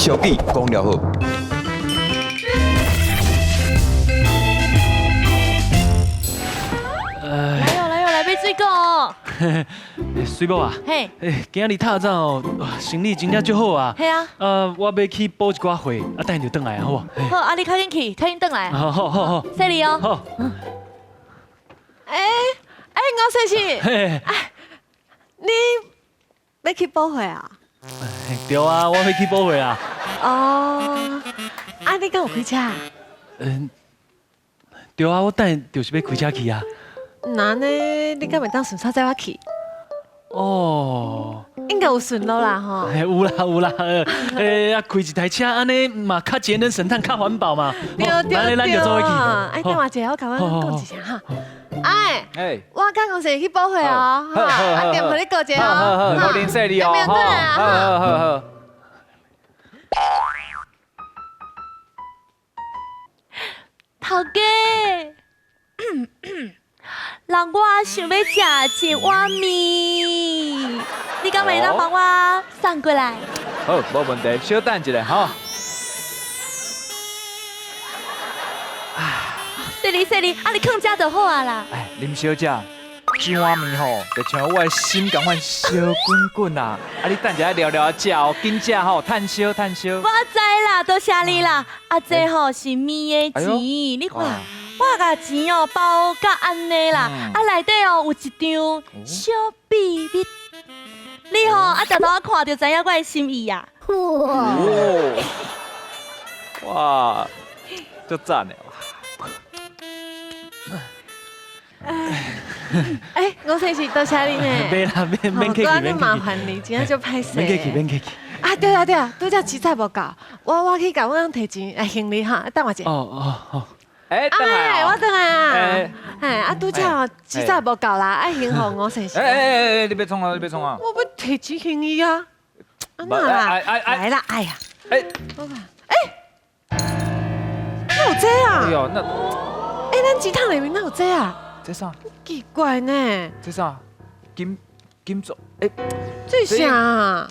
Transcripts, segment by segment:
小记讲了好。来哦来哦，来买水果哦。水某啊，嘿，欸，今日透早哦，生理真正足好啊。嘿啊。我欲去补一寡货，啊，等下就转来，好无？好，啊，你较紧去，较紧转来。好好好好。谢你哦。好。欸欸，吴先生。嘿。哎，你欲去补货啊？对啊，我欲去补货啊。哦，啊，你敢有开车？嗯，对啊，我等下就是欲开车去啊。那呢，你敢袂当顺手载我去？哦，应该有顺路啦吼。有啦有啦，欸，啊，开一台车按呢嘛较节能省碳较环保嘛。对对咱就做伙去。哎，等我一下，我共阮讲一声哈。哎，我佮公司去补货哦，哈，啊，店予你顾者哦。好好好，好，谢你哦。好好好好。头家，人我想欲食一碗面，你敢会当帮我送过来？好，无问题，小等一下哈。谢你谢你，啊你囥遮就好啊啦。哎，林小姐，这碗面吼，就像我的心仝款烧滚滚啊！啊，你等一下聊聊食哦，紧食吼，趁烧趁烧。我知啦，多谢你啦。啊，这吼是面的钱，你看。我共钱哦包甲按呢啦，啊内底哦有一张小秘密，你吼啊常常看就知影我的心意啊。哇！哇，足赞的！哎，吴先生多谢你呢。免啦，免免客气，免麻烦你，真正足歹势。免客气，免客气。啊，对啊对啊，拄才钱载无够，我去共阮翁提钱来还你哈，等我一下。哦哦好。哎，哎，我转来啊！哎，啊，拄才哦，钱载无够啦，爱还予吴先生。哎哎哎，你欲创啊？你欲创啊？我欲提钱还伊啊！啊哪啦？来啦！哎呀！哎，哎，哪有这啊？哎呦，那，哎，咱钱桶里面哪有这啊？这啥？奇怪呢。这啥？金金属？哎，这啥？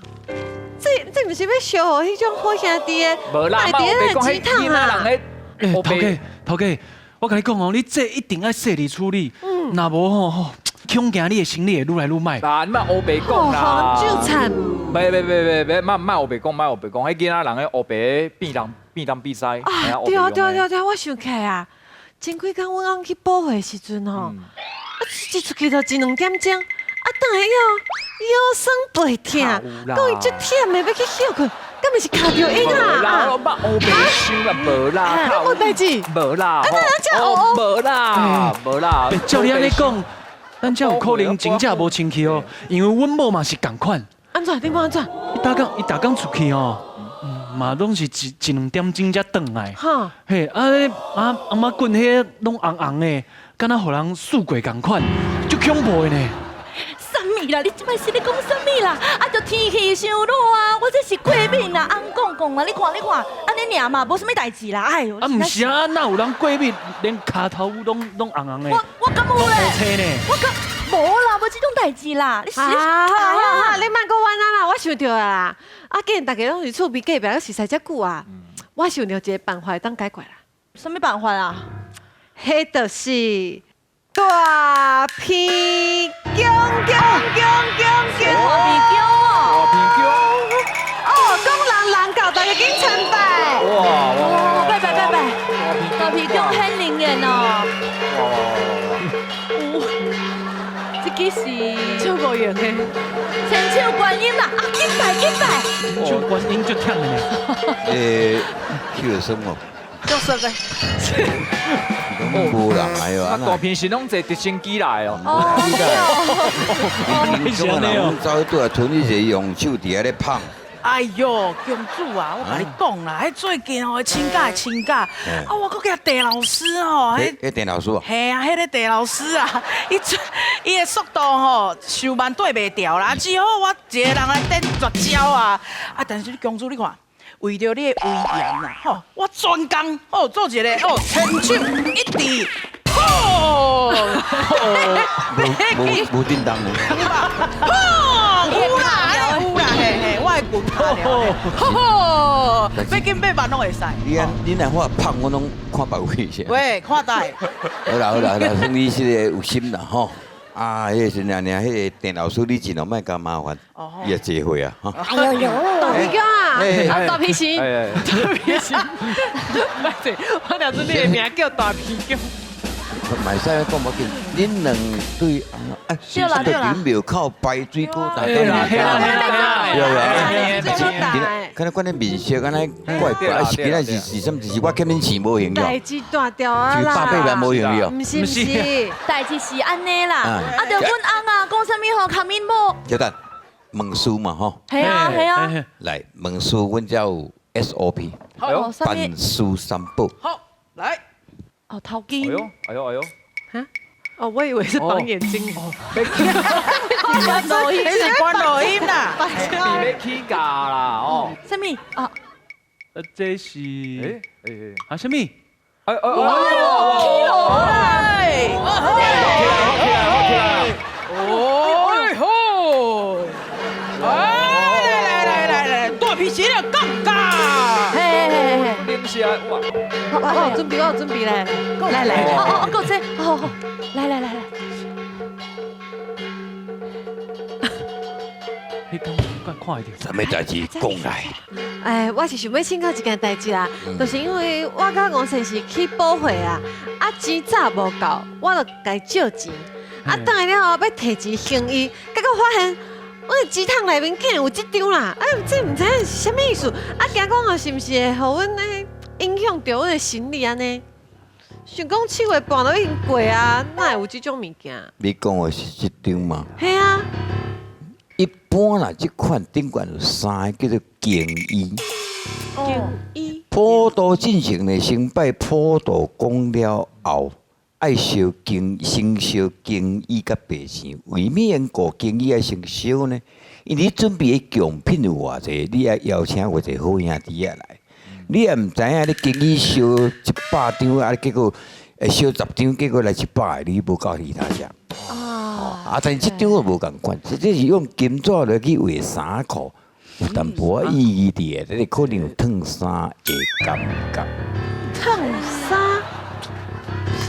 这毋是欲烧予彼种好兄弟的？无啦，卖伫咱钱桶啊！欸，头家，头家，我共你讲哦，你这一定爱细腻处理，若无吼吼，恐惊你的生理会愈来愈歹。啊，你莫乌白讲啦！就惨！别别别别别，莫莫乌白讲，莫乌白讲，彼囡仔人咧乌白变东变东变西。啊，对啊对啊对啊对啊，我想起来啊，前几工阮翁去补货的时阵吼，啊，一出去就一两点钟，啊，转来以后腰酸背痛，讲伊足忝的，欲去歇睏。敢毋是卡著音啊？无啦，我捌乌白想啦，无啦，无代志，无啦，啊，那这无啦，无啦。照你按呢讲，咱这有可能真正无清气哦，因为阮某嘛是仝款。按怎？你讲按怎？伊逐工出去哦，嘛拢是一一两点钟才转来。哈。嘿，啊啊翁仔棍彼拢红红的，敢若予人欶过仝款，足恐怖的呢。啥物啦？你这摆是咧讲啥物啦？啊，就天气伤热啊，我这是过敏啦，翁讲讲啦，你看你看，按呢尔嘛，无啥物代志啦。哎哟，啊，毋是啊，哪有人过敏，连跤头拢拢红红的？我敢有咧？呢？我敢无啦，无这种代志啦。你是啊，好好，你莫阁冤啊啦，我想著啦。啊，既然大家拢是厝边隔壁，熟似遮久啊，我想著一个办法会当解决啦。啥物办法啊？彼就是大鼻姜姜姜姜姜，大鼻姜哦，大鼻姜哦，讲人人到，大家紧参拜。哇哇，拜拜拜拜，大鼻姜很灵验哦。哇，这个是超无用的，千手观音啦，啊，紧拜紧拜。千手观音足忝的呢。欸，去了什么？就是的。无啦，哎呦，啊，大片是拢坐直升机来哦。哦，你讲人走去倒来屯里一个用手伫遐咧捧。哎呦，公主啊，我共你讲啦，彼最近吼，请假请假，啊，我阁共郑老师吼，彼郑老师啊，嘿啊，彼个郑老师啊，伊伊的速度吼，伤慢对袂牢啦，只好我一个人来顶绝招啊。啊，但是公主你看，为著你的威严啦，吼，我专工吼做一个哦，千手一致，吼，无无叮当的，吼，有啦，有啦，嘿嘿，我的拳分卡了。吼吼，欲紧欲慢拢会使。你按你若我胖，我拢看别位去。喂，看大。好啦好啦好啦，算你是个有心啦吼。啊，彼个时阵尔尔，彼个电老师你尽量莫共麻烦，伊也坐会啊。哎呦呦，大皮匠啊，啊大皮神，大皮神，歹势，我听出你的名叫大皮匠。嘛会使讲无紧，恁两对啊，对啦对啦，庙口排水沟大对啦对啦对啦，看你看你面色敢若怪怪，啊是今仔是是啥物？是我欠恁钱无还代志大条啊啦， 800万无还你哦？毋是毋是，代志是按呢啦，啊，著阮翁啊，讲啥物吼，共恁某。小等，问事嘛吼。系啊系啊。来问事，阮遮有 SOP，办事三宝。好，来。哦，头巾。哎呦，哎呦，哎呦，哈？哦，我以为是绑眼睛。哦，关录音，是关录音啦。你欲起价啦，哦。啥物？啊？这是，哎哎啊，啥物？哎哎哎！起落来！起来，起来！哦吼！哎，来来来来来，大皮鞋了，杠杠！嘿嘿嘿嘿。零食哇！我有准备，我有准备来，来来，哦哦，够这，好好，来来来来。你讲，快快点，啥物代志讲来？哎，我是想欲请教一件代志啦，就是因为我佮吴先生去补货啊，啊钱早无够，我就共伊借钱，啊转来了后欲提钱还伊，结果发现阮的钱筒内面竟然有这张啦，哎，这毋知影是啥物意思，啊惊讲哦是毋是会予阮咧影响著阮的生理按呢？想讲7月半都已经过啊，哪会有这种物件？你讲的是这张吗？嘿啊。一般啦，这款顶悬有三个叫做经医。经医。普渡进行呢，先拜普渡公了后，爱烧经，先烧经衣佮白钱。为物缘故经衣爱先烧呢？因为你准备的贡品有偌济，你爱邀请偌济好兄弟仔来。你也毋知影，你经衣烧100张啊，结果会烧10张，结果来100个，你无够其他食。啊！但是这张我无仝款，这是用金纸来去画衫裤，有淡薄仔意义伫的，这个可能有烫衫的感觉。烫衫，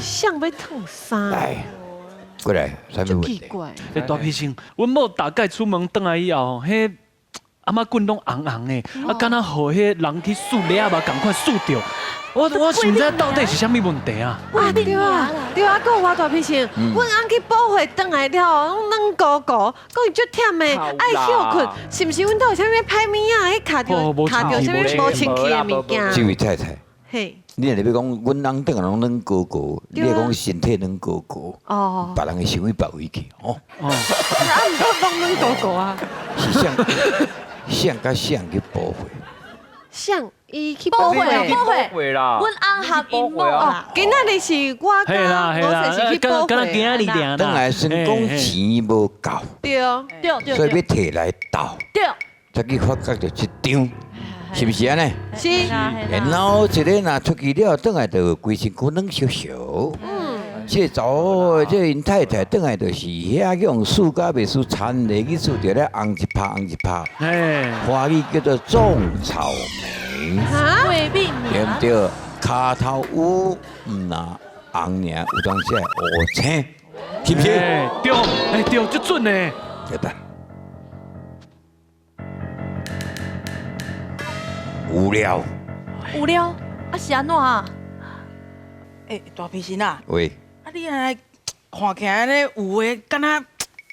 啥欲烫衫？来，过来，啥物问题？奇怪。欸，大皮先，阮某大概出门转来以后，彼頷仔棍拢红红的，啊，敢若予彼人去欶掠嘛，仝款欶著。我想知到底是啥物问题啊？啊对啊，对啊，阁有我大皮先，阮翁去补货转来了，拢软糊糊，讲伊足忝的，爱歇困，是毋是？阮兜有啥物歹物仔？彼卡著卡著啥物无清气的物件？这位太太，嘿，你若欲讲阮翁转来拢软糊糊，你会讲身体软糊糊，哦，别人会想去别位去，哦。哦，啊，毋过拢软糊糊啊。是啥？啥佮啥去补货？啥？伊去补货，补货啦！阮翁和𪜶某啦。今仔日是我佮吴先生去补货。转来先讲钱无够，对对对，所以欲提来斗，对，才去发觉著这张，是毋是按呢？是。然后一个若出去了，转来就规身躯软烧烧。嗯。这查某，这𪜶太太转来就是遐用欶甲袂输田螺去欶著咧红一拍红一拍。嘿。华语叫做种草莓。对毋对？跤头有毋若红尔，有当时会乌青，是毋是？对，哎对，足准呢。对吧？有了。有了，啊是按怎啊？欸，大皮神啊。喂。啊，你按呢看起来按呢有的敢若。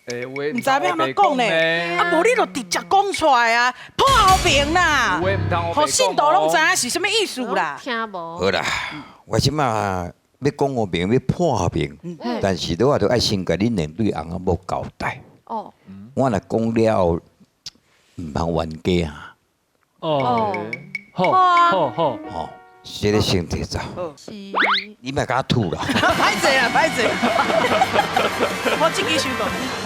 毋知欲按怎讲呢？啊，无你就直接讲出来啊，破明啦，予信徒拢知影是啥物意思啦。听无？好啦，我这马欲讲予明，欲破明，但是我都爱先共恁两对翁仔某交代。哦。我若讲了后，毋通冤家啊。哦。好。好好。吼。这个先提走。是。你莫共我吐啦。歹势啦，歹势。我这支收到。好。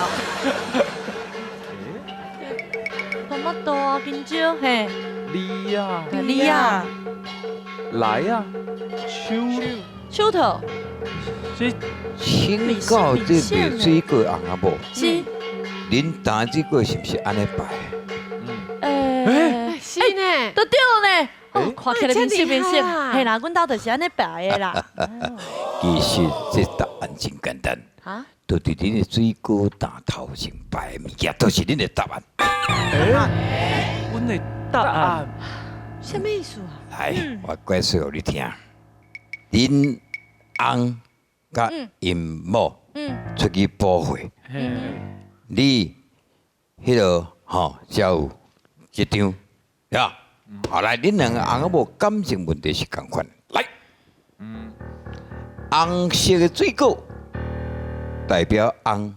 那么多紧张嘿。你啊。你啊。来啊。手。手头。这请教这卖水果翁仔某。是。恁担这个是毋是按呢摆？欸。都對呢。哦，看起來面色面色，這麼厲害啊。嘿啦，阮兜就是按呢排的啦。其實這答案真簡單，啊，就是恁的水果擔頭前擺的物件，都是恁的答案。阮的答案。啥物意思啊？來，我解釋予你聽。恁翁佮𪜶某出去補貨，你彼个吼才有一張呀。好來，恁兩个翁仔某感情問題是仝款。來，紅色的水果代表翁。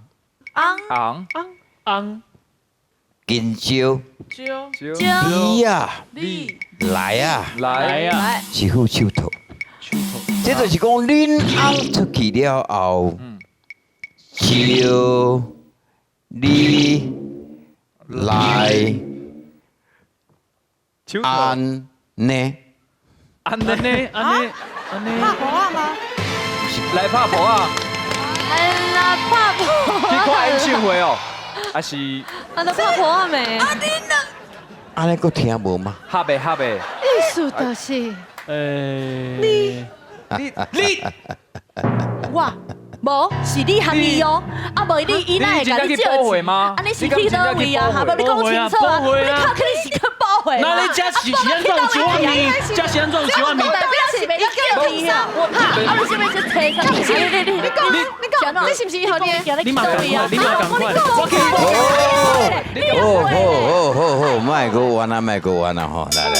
翁。紅。翁。金蕉。蕉。蕉。你啊，你。來啊，來啊，一副手套。手套。這就是講，恁翁出去了後，招你來按呢？按呢？按呢？按呢？按呢？拍婆仔嗎？來拍婆仔。來拍婆。去看演唱會哦，還是？按呢拍婆仔沒？按呢閣聽無嗎？合的合的。意思就是。你你你，我無是你含伊哦，啊無你伊哪會共你借錢？啊你是去佗位啊？哈無你講清楚啊！你靠肯定是去補貨。那你這是按怎一碗麵？這是按怎一碗麵？代表是袂叫錢啊！哈，啊你是欲去提啥物？你你你講你講，你是毋是予你？你嘛仝款，你嘛仝款，我去補。哦好好好好，莫閣冤啊，莫閣冤啊吼！來來來來，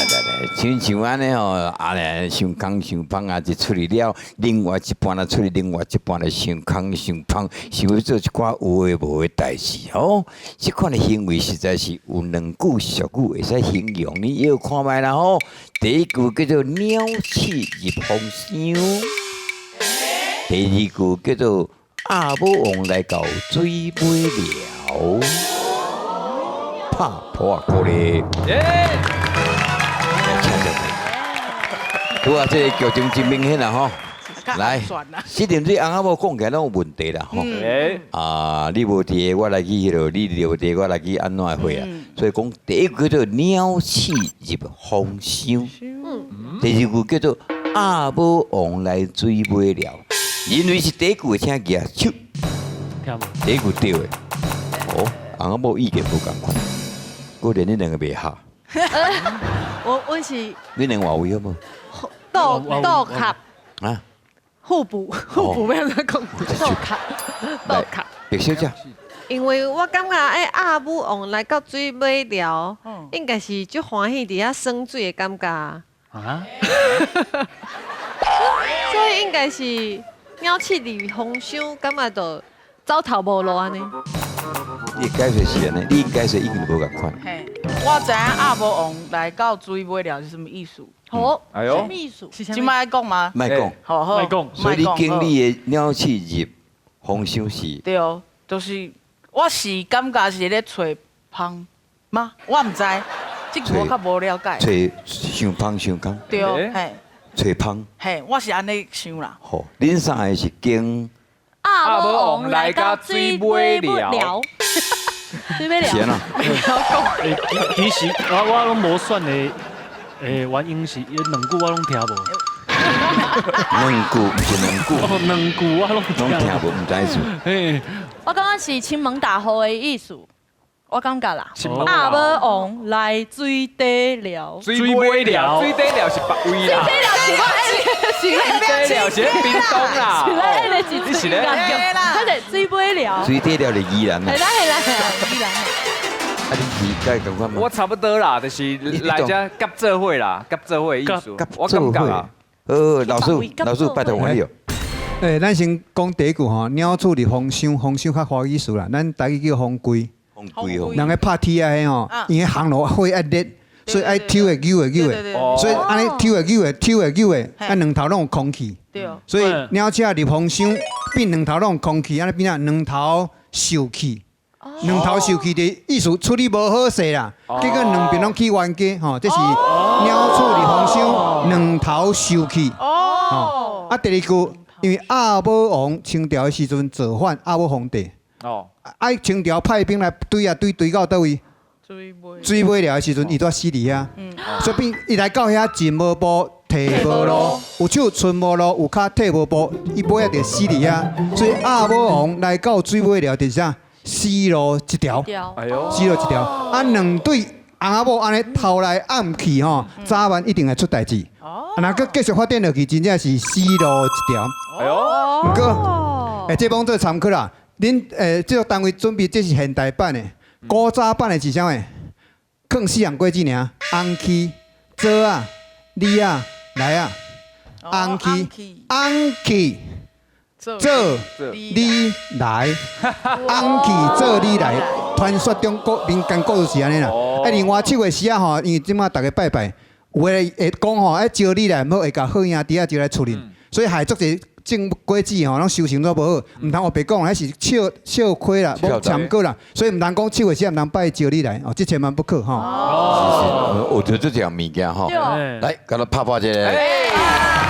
親像按呢吼，啊咧傷空傷芳啊，一出去了，另外一半啊出去，另外一半咧傷空傷芳，想欲做一寡有的無的代誌吼。這款的行為實在是有兩句俗語會使形容，你要看覓啦吼。第一句叫做鳥鼠入風箱，第二句叫做鴨母王來到水尾寮。拍婆仔鼓咧，耶！拄啊，這個劇情真明顯啦吼。來，這陣對翁仔某講起來攏有問題啦吼。啊，你無佇我來去彼落，你無佇我來去按怎會啊？所以講，第一句叫做鳥鼠入風箱，第二句叫做鴨母王來水尾寮。因為是第一句，請舉手。聽無？第一句對的。哦，翁仔某意見無仝款，果然恁兩个袂合。我是。你兩个換位好無？鬥鬥卡。啊？互補互補，欲按怎講？鬥卡鬥卡。白小姐。因為我感覺哎，鴨母王來到水尾寮，應該是足歡喜佇遐耍水的感覺。啊？所以應該是鳥鼠入風箱，感覺就走投無路按呢。你解釋是按呢？你解釋已經無仝款。嘿，我知影鴨母王來到水尾寮是啥物意思。好，哎喲，啥物意思？這擺愛講嗎？莫講，好好，莫講。所以你經歷的鳥鼠入風箱是？對，就是我是感覺是咧揣芳嗎？我毋知，這個我較無了解。揣傷芳傷空。對，嘿。揣芳。嘿，我是按呢想啦。好，恁三个是經鴨母王來到水尾寮。水尾寮。是啊。其實我攏無選的，原因是伊兩句我攏聽無。兩句毋是兩句。哦，兩句我攏攏聽無，毋知意思。嘿，我感覺是親門踏雨的意思，我感覺啦。鴨母王來水底寮。水尾寮，水底寮是別位啦。水底寮是我水底寮是屏東啦。是咱那個是水啦，他是水尾寮。水底寮是宜蘭啦。係啦係啦係啦，宜蘭。啊，你是該仝款嗎？我差不多啦，就是來這夾做伙啦，夾做伙的意思。我感覺啦。老師，老師，拜託我你哦。欸，咱先講第一句吼，鳥鼠入風箱，風箱較華語詞啦，咱台語叫風櫃。風櫃哦。人咧拍鐵仔彼吼，因為烘爐火愛熱，所以愛抽的扭的扭的，所以按呢抽的扭的抽的扭的，啊兩頭攏有空氣。所以鳥鼠入風箱變兩頭攏有空氣，按呢變啊兩頭受氣。兩頭受氣的意思處理無好勢啦，結果兩邊攏去冤家吼，這是鳥鼠入風箱兩頭受氣。哦。啊，第二句，因為鴨母王清朝的時陣造反，鴨母皇帝。哦。啊，清朝派兵來追啊追，追到佗位？水尾寮的時陣，伊拄死佇遐，所以變伊來到遐進無步，退無路，有手伸無路，有跤退無步，伊尾仔就死佇遐。所以鴨母王來到水尾寮就是啥？死路一條，哎呦，死路一條。啊，兩對翁仔某按呢偷來暗去吼，早晚一定會出代誌。啊，若閣繼續發展落去，真正是死路一條。哎呦，毋過，這罔做參考啦。恁這個單位準備這是現代版的，古早版的是啥物？囥四項果子爾，紅去、棗仔、李仔、梨仔，紅去、紅去、棗、李、梨，紅去、棗、李、梨，傳說中古民間故事是按呢啦。啊，另外手的時仔吼，因為這馬逐家拜拜，有的會講吼，愛招你來，毋好會共好兄弟仔招來厝裡，所以害足濟種果子吼，攏收成都無好，毋通烏白講，彼是笑笑虧啦，無參考啦，所以毋通講手的時毋通拜招你來，哦，這千萬不可吼。是是，學著這項物件吼，來，共咱拍破一下。